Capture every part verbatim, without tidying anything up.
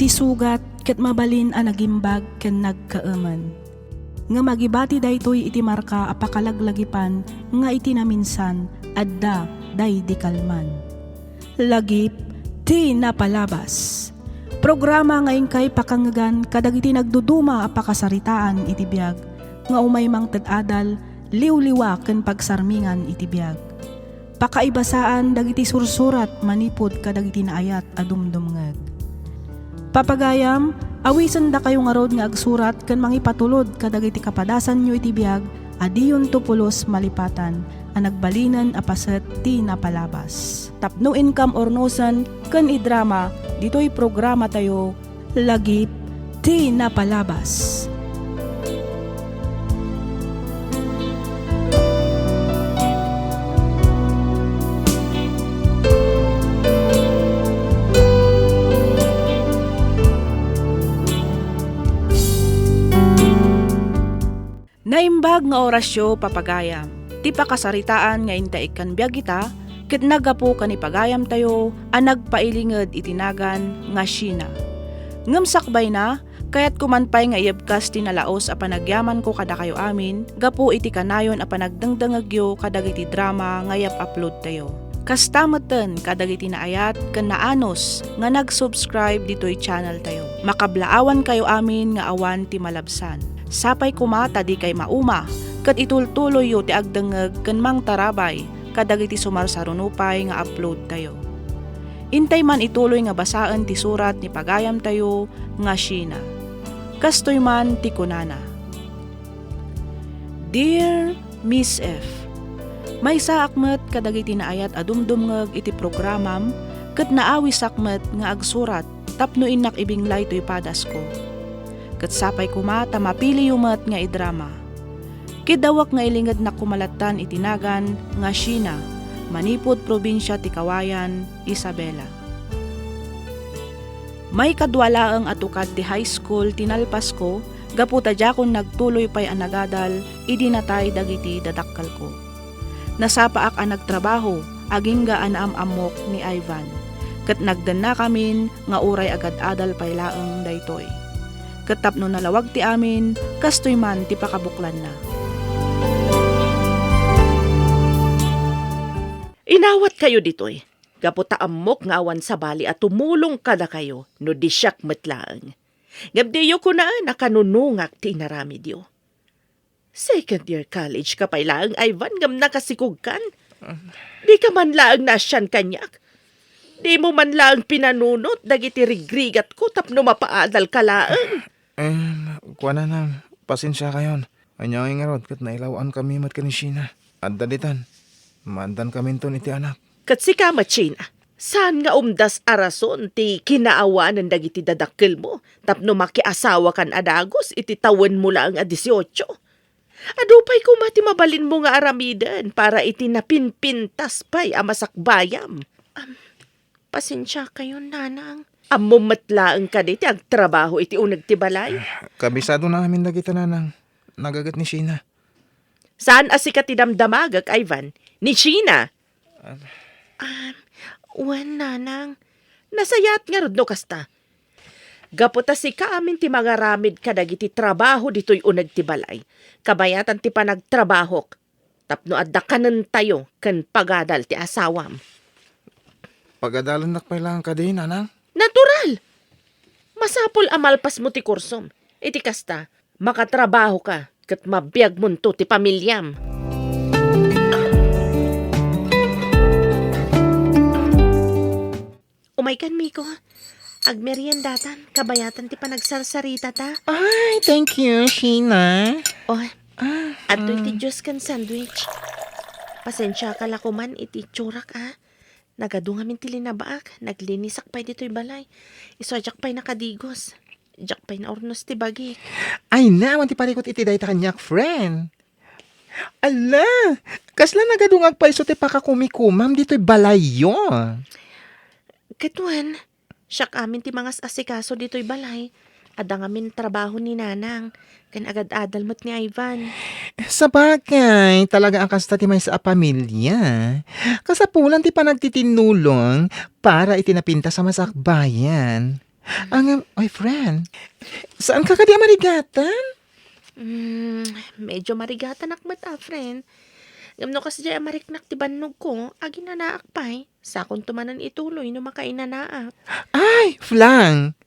Isugat ket mabalin a nagimbag ken nagkaemen. Ngem agibati daytoy iti marka a pakalaglagipan nga iti naminsan adda daydi kalman. Lagip ti napalabas. Programa nga inkay pakangngegan kadagiti nagduduma a pakasaritaan iti biag nga umay mangted adal, liwliwa ken pagsarmingan iti biag. Pakaibasaan dagiti sursurat manipud kadagiti naayat a dumdumngeg. Papagayam, awisendakayo ngarud nga agsurat ken mangipatulod kadagiti kapadasanyo iti biag a diyonto pulos malipatan a nagbalinen a paset ti napalabas. Tapno inkam urnosen ken idrama ditoy programatayo, Lagip ti Napalabas. Naimbag nga orasyo, papagayam. Ti pakasaritaan nga inta ikkan biag ita, ket naggapu ken ni pagayamtayo a nagpailinged iti nagan nga Sheena. Ngem sakbayna, kayatko man pay nga iyebkas ti nalaus a panagyamanko kadakayo amin gapu iti kanayon a panagdengdengngegyo kadagiti drama nga iyap-uploadtayo. Kasta metten kadagiti naayat ken naanus nga nag-subscribe ditoy channeltayo. Makablaawankayo amin nga awan ti malabsan. Sapay koma ta dikay mauma ket itultuloyyo ti agdengngeg ken mangtarabay kadagiti sumarsaruno pay nga uploadtayo. Intay man ituloy nga basaen ti surat ni pagayamtayo nga Sheena. Kastoy man ti kunana, Dear Miss F, maysaak met kadagiti naayat a dumdumngeg iti programam ket naawisak met nga agsurat tapno innak ibinglay toy padasko. Ket sapay koma ta mapiliyo met nga idrama. Kiddawek nga ilingednak koma lattan iti nagan nga Sheena, manipud probinsia ti Cauayan, Isabela. Maikadua laeng a tukad ti high school ti nalpasko gapu ta diakon nagtuloy pay a nagadal idi natay dagiti dadakkelko. Nasapaak a nagtrabaho agingga a naam-ammok ni Ivan, ket nagdennakamin nga uray agad-adal pay laeng daytoy. Ket tapno nalawag ti amin, kastoy man ti pakabuklanna. Inawatkayo ditoy, gapu ta ammok nga awan sabali a tumulong kadakayo no di siak met laeng. Ngem diyo kunaen a kanunongak ti inaramidyo. Second year college ka pay laeng, Ivan, ngem nakasikogkan. Di ka man laeng naasian kaniak. Di mo man laeng pinanunot dagiti rigrigatko tapno mapaadal ka laeng. Eh, kuana na, pasensiakayon. Ania ngay ngarud ket nailaw-ankami met ken ni Sheena. Adda ditan, maaddankaminton iti anak. Ket sika met, Sheena, saan nga umdas a rason ti kinaawanen dagiti dadakkelmo tapno makiasawakan a dagus iti tawenmo laeng a dieciocho? Adu pay koma ti mabalinmo nga aramiden para iti napinpintas pay a masakbayam. Am, pasensiakayon, nanang. Ammom met laeng kadi ti agtrabaho iti uneg ti balay? Ah, kabisado na amin dagita, nanang. Nagaget ni Sheena. Saan a sika ti damdamagek, Ivan? Ni Sheena? Ah, wen, nanang. Nasayaat ngarud no kasta. Gapu ta sika amin ti mangaramid kadagiti trabaho ditoy uneg ti balay, kabayatan ti panagtrabahok, tapno adda kanentayo ken pagadal ti asawam. Pagadalennak pay laeng kadi, nanang? Natural! Masapul a malpasmo ti kursom. Iti kasta, makatrabahoka ket mabiagmonto ti pamiliam. Umaykan, Miko. Agmeriendatan, kabayatan ti panagsarsaritata. Ay, thank you, Sheena. Oh, ah, adtoy ti juice ken sandwich. Pasensiaka la koman iti itsurak, a. Nagadu ngamin ti linabaak, naglinisak pay ditoy balay. Isu a diak pay nakadigos. Diak pay naurnos ti bagik. Ay, awan ti parikut iti dayta kaniak, friend. Ala, kasla nagadu nga agpayso ti pakakumikumam ditoy balayyo. Ket wen, siak amin ti mangas-asikaso ditoy balay. Adda ngamin trabaho ni Nanang, ken agad-adal met ni Ivan. Sabagay, talaga a kasta ti maysa a pamilia. Kasapulan ti panagtitinnulong para iti napintas a masakbayan. Ngem, ay, friend, saan ka kadi a marigatan? Hmm, medyo marigatanak met a, friend. Ngem no kasdiay a mariknak ti bannogko, aginanaak pay. Sakonto manen ituloy no makainanaak. Ay, Flang!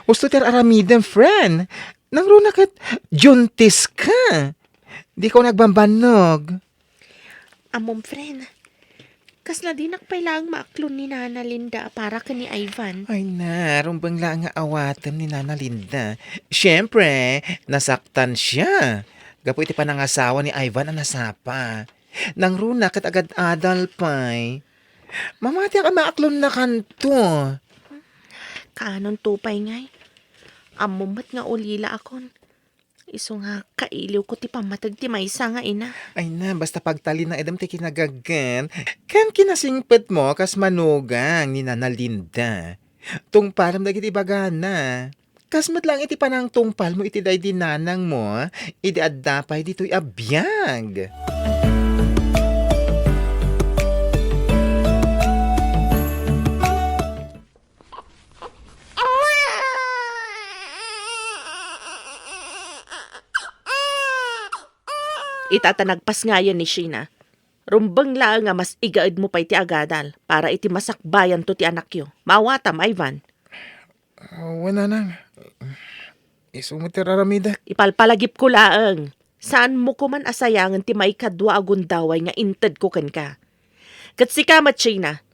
Husto ti ar-aramidem, friend. Nangruna ket juntis ka. Dika nagbambannog. Ammom, friend, kasla dinak pay laeng maaklon ni Nana Linda a para ken ni Ivan. Ay na, rumbeng laeng nga awatem ni Nana Linda. Siempre, nasaktan siya gapu iti panangasawa ni Ivan a nasapa. Nangruna ket agad-adal pay. Mamatiak a maaklonnakanto. Kaanonto pay ngay? Ammom met nga ulilaakon. Isu nga kailiwko ti pammateg ti maysa nga ina. Ay na, basta pagtalinaedem ti kinagaggen ken kinasingpetmo kas manugang ni Nana Linda. Tungpalem dagiti ibagana. Kas met laeng iti panangtungpalmo iti daydi nanangmo, idi adda pay ditoy a biag. Ita ta nagpasngayen ni Sheena. Rumbeng laeng a mas igaedmo pay ti agadal para iti masakbayanto ti anakyo. Maawatam, Ivan. Ah, wen, nanang. Isu met ti ar-aramidek. Ipalpalagipko laeng. Saanmo koman a sayangen ti maikadua a gundaway nga intedko kenka. Ket sika met, Sheena,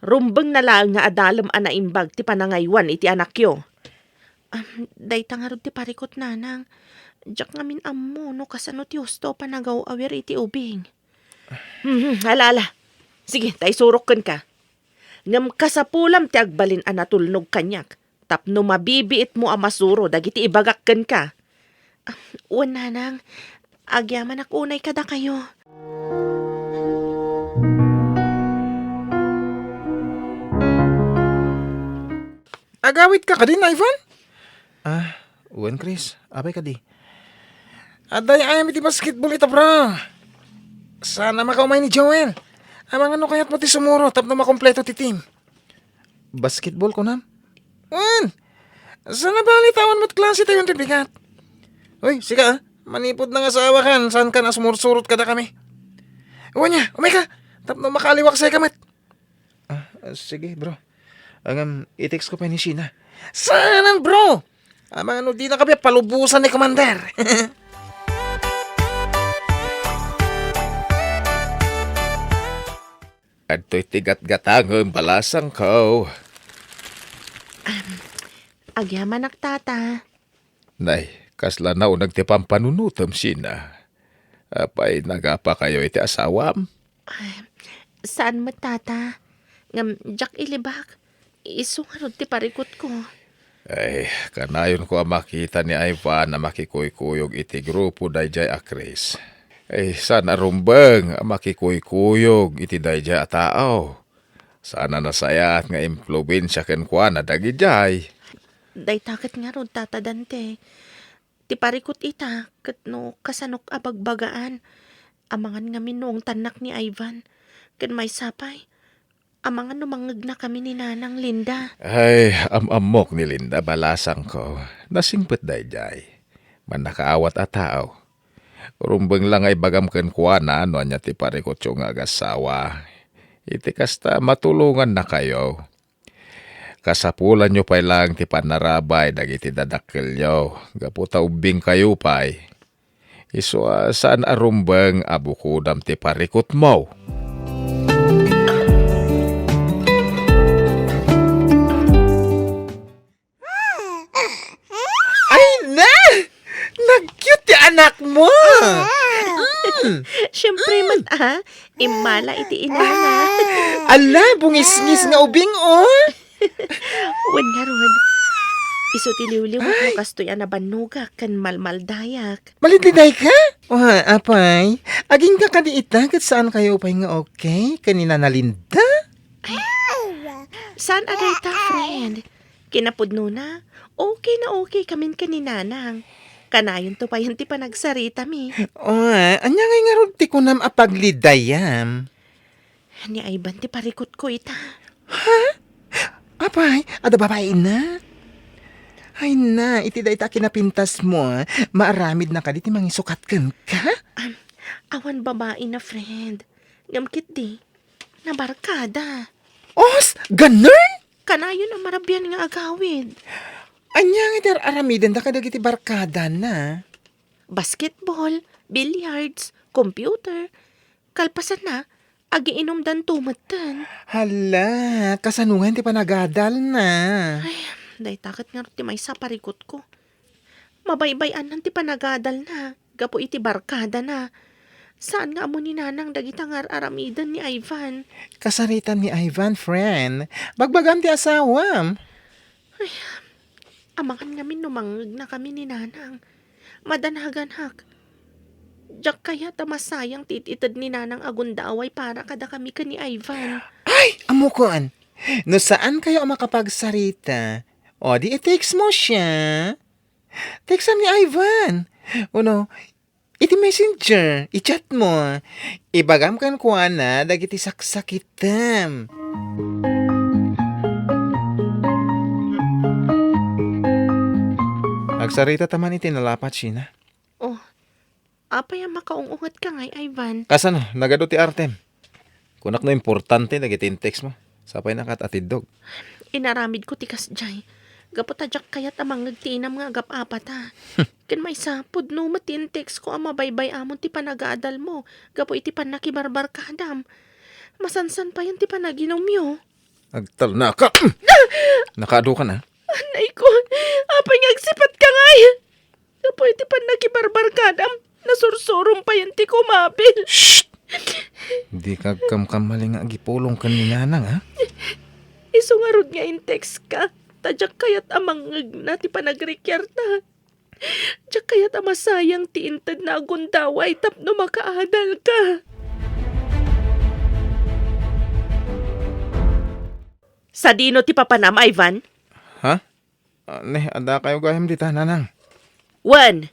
rumbengna laeng nga adalem a naimbag ti panangaywan iti anakyo. Am, dayta ngarud ti parikut, nanang. Diak ngamin ammo no kasano ti husto a panagaw-awir iti ubing. Mhm, ala, ala. Sige, ta isurok kenka. Ngem kasapulam ti agbalin a natulnog kaniak tapno mabibiitmo a masuro dagiti ibagak kenka. Ah, wen, nanang, agyamanak unay kadakayo. Agawidka kadin, Ivan? Ah, wen, Chris. Apay kadi? Adda ay ayam iti basketball ita, bro. Saan a makaumay ni Joel. Amangan no kayatmo ti sumuro tapno makompleto ti team. Basketball, kunam? Wen, saan a bali ta awan met klase tayo ti bigat. Uy, sika, ah. Manipud nangasawakan, saankan a sumursurot kadakami? Wen, nia, umayka tapno makaliwaksayka met. Ah, ah, sige, bro. Ngem, i-text ko pay ni Sheena. Saanen, bro? Amangan no dinaka pay palubosan ni Commander. Adtoy ti gatgatangem, balasangko. Am, agyamanak, tata. Nay, kasla nauneg ti pampanunotem, Sheena. Apay, nagapakayo iti asawam? Ay, saan met, tata. Ngem diak ilibak. Isu ngarud ti parikutko. Ay, kanayonko a makita ni Ivan a makikuykuyog iti grupo daydiay a Chris. Ay, saan a rumbeng a makikuykuyog iti daydiay a tao. Saan a nasayaat nga impluensia kenkuana dagidiay. Dayta ket ngarud, Tata Dante. Ti parikut ita, ket no kasanok a bagbagaan, amangan ngamin no ungtannak ni Ivan. Ken maysa pay, amangan no mangegnakami ni Nanang Linda. Ay, am-ammok ni Linda, balasangko. Nasingpet daydiay. Mannakaawat a tao. Rumbeng la nga ibagam kenkuana no ania ti parikutyo nga agassawa. Iti kasta, matulongannakayo. Kasapulanyo pay laeng ti pannarabay dagiti dadakkelyo, gapu ta ubbingkayo pay. Isu a saan a rumbeng a bukodam ti parikutmo. Ay, na! Nag-cute ti anakmo! Mm. Siyempre, mm, met, ah. Immala iti inana. Ala, bungisngis nga ubing, oh! Wen ngarud, isu ti liwliwatmo. Ay. Kastoy a nabannogak ken malmaldayak. Malidlidayka? Oh, apay, agingga kadi ita ket saankayo pay nga okay ken ni Nana Linda? Ay, saan a dayta, friend? Kinapudnona, okay na okay kamin ken ni Nanang. Kanayonto payen ti panagsaritami. Oh, ania ngay ngarud ti kunam a paglidayam? Ni Ivan ti parikutko ita. Ha? Apay, adda babaina? Ay na, iti dayta a kinapintasmo, maaramidna kadi ti mangisukat kenka? Am, awan babaina, friend. Ngem ketdi, nabarkada. Os, ganun? Kanayon a marabian nga agawid. Ania nga iti ar-aramidenda kadagiti barkadana? Basketball, billiards, computer. Kalpasanna, agiinumdanto metten. Hala, kasano nga ti panagadalna? Ay, dayta ket ngarud ti maysa a parikutko. Mabaybay-anan ti panagadalna gapu iti barkadana. Saan nga ammo ni Nanang dagita nga ar-aramiden ni Ivan. Kasaritam ni Ivan, friend. Bagbagam ti asawam. Ay, amangan ngamin no mangngegnakami ni Nanang. Madanagannak. Diak kayat a masayang ti it-ited ni Nanang a gundaway para kadakami ken ni Ivan. Ay, ammokon. No saankayo a makapagsarita, o di i-text mo siya. Textam ni Ivan. Uno, iti messenger, i-chat mo. Ibagam kenkuana dagiti saksakitem. Agsarita ta man iti nalapat, Sheena. Oh, apay a makaung-ungetka ngay, Ivan? Kasano? Nagadu ti artem. Kunak no importante dagiti in-text mo. Sapay na kat atiddog. Inaramidko ti kasjay. Gapu ta diak kayat a mangngeg ti inam nga agap-apata. Ken maysa, pudno met ti in-text ko a mabaybay-amon ti panagadalmo gapu iti pannakibarbarkadam. Masansan payen ti panaginumyo. Agtalnaka! Nakaadu ka na? Anay ko, apay nga agsipatka ngay? Gapu iti pannakibarbarkadam, nasursurom payen ti kumabil. Shh! Dika agkamkamali nga agipulong ken ni Nanang, ha? Isu ngarud nga in-text ka, ta diak kayat a mangngegna ti panagrikiarta. Diak kayat a masayang ti intedna a gundaway tapno makaadalka. Sadino ti papanam, Ivan? Ha? Ah, ne, adda kayo gayam dita, Nanang. Wen,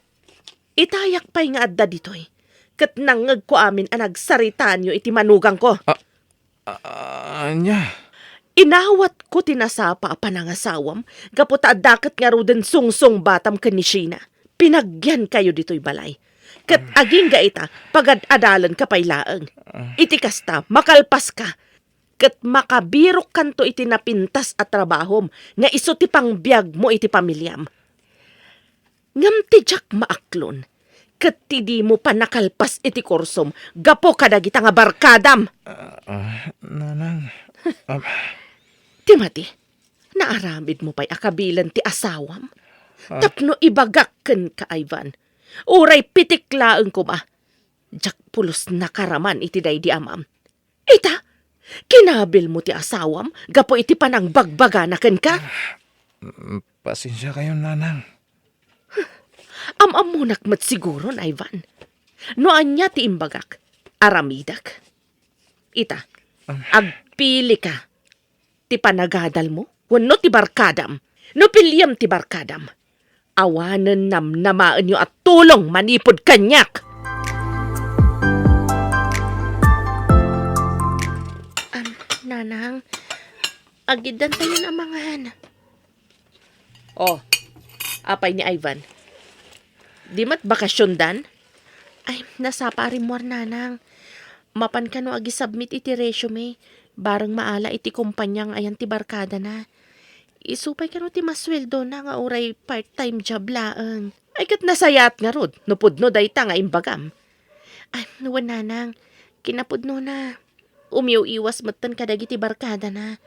itayak pay nga adda ditoy, ket nangngegko amin a nagsaritaanyo iti manugangko. Ah, ah, ania? Inawatko ti nasapa a panangasawam gapu ta adda ket ngaruden sungsungbatam ken ni Sheena. Pinagyankayo ditoy balay. Ket agingga ita, pagad-adalenka pay laeng. Iti kasta, makalpaska. Ket makabirokkanto iti napintas a trabahom nga isu ti pangbiagmo iti pamiliam. Ngem ti diak maaklon, ket ti dimo pannakalpas iti kursom gapu kadagita nga barkadam. Ah, ah, Nanang, ah. Timothy, naaramidmo pay a kabilen ti asawam? Ah. Tapno ibagak kenka, Ivan. Uray pitik laeng koma. Diak pulos nakaraman iti daydi amam. Ita, kinabilmo ti asawam gapu iti panangbagbagana kenka? Mm, pasensiakayon, Nanang. Am-ammonak met siguron, Ivan. No ania ti imbagak, aramidek. Ita, agpilika. Ti panagadalmo wenno ti barkadam? No piliem ti barkadam, awanen namnamaenyo a tulong manipud kaniak. Am, Nanang, agiddantayon a mangan. Oh, apay ni Ivan? Di met bakasiondan? Ay, nasapa a rimmuar, Nanang. Mapan kano agisubmit iti resume, bareng maala iti kompania nga ayan ti barkadana. Isu pay kano ti masueldona nga uray part-time job laeng. Ay, ket nasayaat ngarud, no pudno dayta nga imbagam. Ay, wen, Nanang, kinapudnona. Umiw-iwas metten kadagiti barkadana.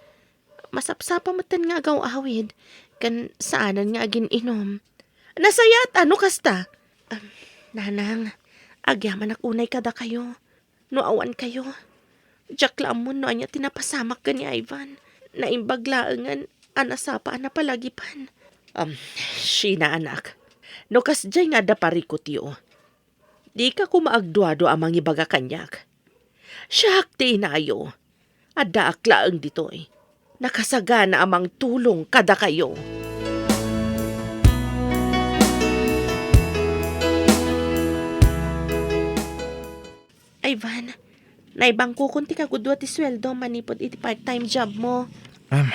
Masapsapa metten nga agaw-awid, ken saanen nga agin-inum. Nasayaat a no kasta. Am, Nanang, agyamanak unay kadakayo. No awan kayo, diak la ammon no ania ti napasamak ken ni Ivan. Naimbag laengen a nasapa a napalagipan. Am, Sheena, anak, no kasdiay nga adda parikutyo, dika koma agduadua a mangibaga kaniak. Siak ti inayo. Addaak laeng ditoy. Nakasagana a mangtulong kadakayo. Ivan, naibangkokon ti kagudua ti sueldo manipud iti part-time job mo. Am,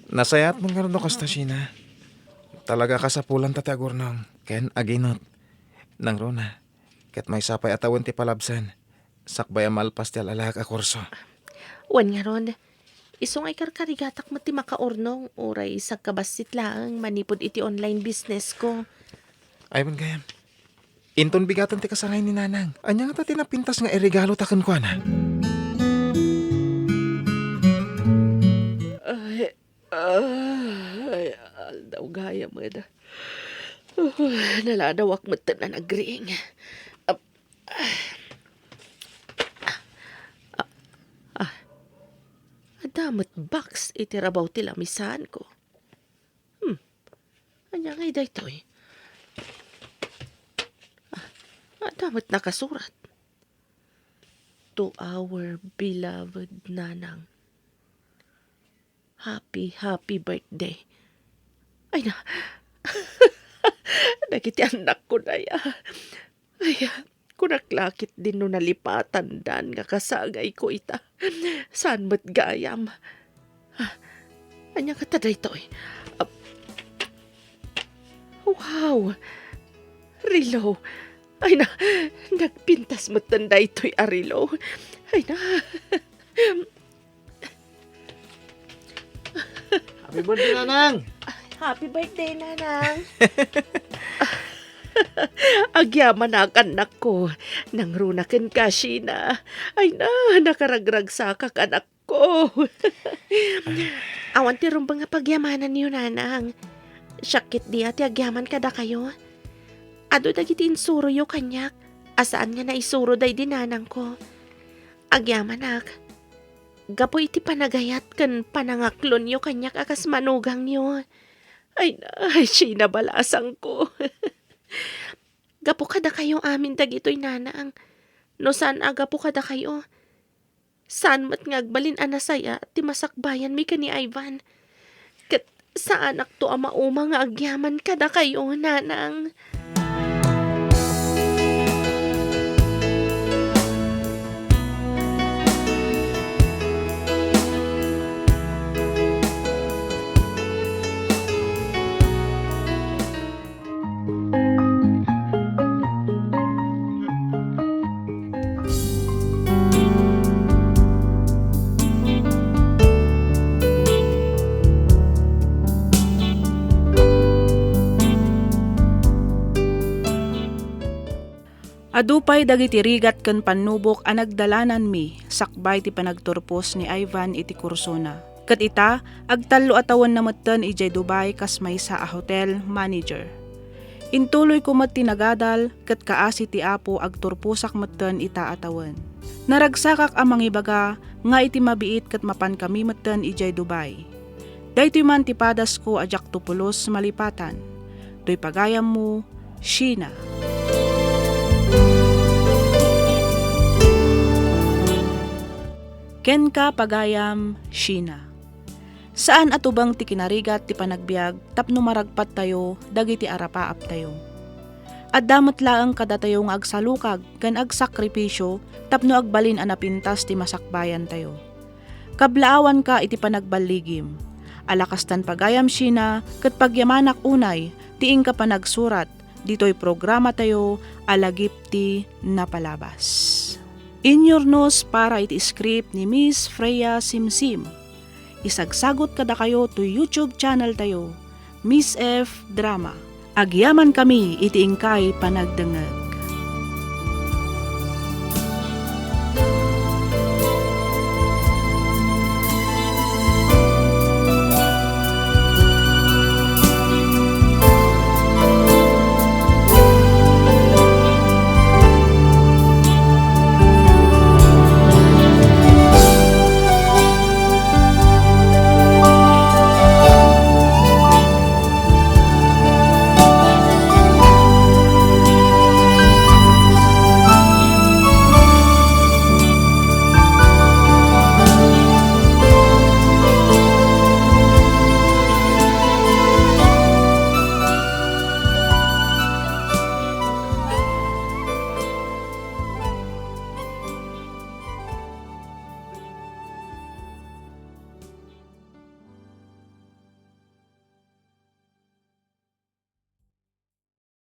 nasayaat man ngarud no kasta, Sheena. Talaga a kasapulanta ti agurnong ken aginot. Nangruna, ket maysa pay a tawen ti palabsen, sakbay a malpas ti al-alaek a kurso. Wen ngarud, isu nga ikarkarigatak met ti makaurnong, uray sagkabassit laeng manipud iti online business ko. Ay, wen gayam. Inton bigaten ti kasangay ni Nanang, ania ngata ti napintas nga iregalota kenkuana? Ay, ay, aldaw gayam met. Uh, naladawak met a nagriing. Ah, ah, ah, adda met box iti rabaw ti lamisaanko. Hmm. Ania ngay daytoy? Ah, adda met nakasurat. To our beloved Nanang. Happy, happy birthday. Ay na. Dagiti annakko daya. Ay, kunak la ketdin no nalipatandan nga kasangayko ita. Saan met gayam? Ah, ania ngata daytoy? Ah, wow! Relo. Ay na, nagpintas metten daytoy a relo. Ay na. Happy birthday, Nanang! Happy birthday, Nanang! Agyamanak, annakko. Nangruna kenka, Sheena. Ay na, nakaragragsakak, annakko. Awan ti rumbeng a pagyamananyo, Nanang. Siak ketdi a ti agyaman kadakayo. Adu dagiti insuroyo kaniak a saan nga naisuro daydi nanangko. Agyamanak. Gapu iti panagayat ken panangaklonyo kaniak a kas manugangyo. Ay, ay, Sheena, balasangko. Gapu kadakayo amin dagitoy, Nanang. No saan a gapu kadakayo, saan met nga agbalin a nasaya ti masakbayanmi ken ni Ivan. Ket saanakto a mauma nga agyaman kadakayo, Nanang. Adu pay dagiti rigat ken pannubok a nagdalananmi sakbay ti panagturpos ni Ivan iti kursona. Ket ita, agtallo a tawenna metten idiay Dubai kas maysa a hotel manager. Intuloyko met ti nagadal ket kaasi ti Apo agturposak metten ita a tawen. Naragsakak a mangibaga nga iti mabiit ket mapankami metten idiay Dubai. Daytoy man ti padasko a diakto pulos malipatan. Toy pagayammo, Sheena. Kenka, pagayam, Sheena. Saan a tubeng ti kinarigat ti panagbiag tapno maragpattayo dagiti arapaaptayo. Adda met laeng kadatayo nga agsalukag ken agsakripisio tapno agbalin a napintas ti masakbayantayo. Kablaawanka iti panagballigim. Ala kastan pagayam, Sheena, ket pagyamanak unay ti inka panagsurat ditoy programatayo a Lagip ti Napalabas. Inyurnos para iti script ni Miss Freya Simsim. Isagsagut kadakayo toy YouTube channel tayo, Miss F Drama. Agyamankami iti inkay panagdengngeg.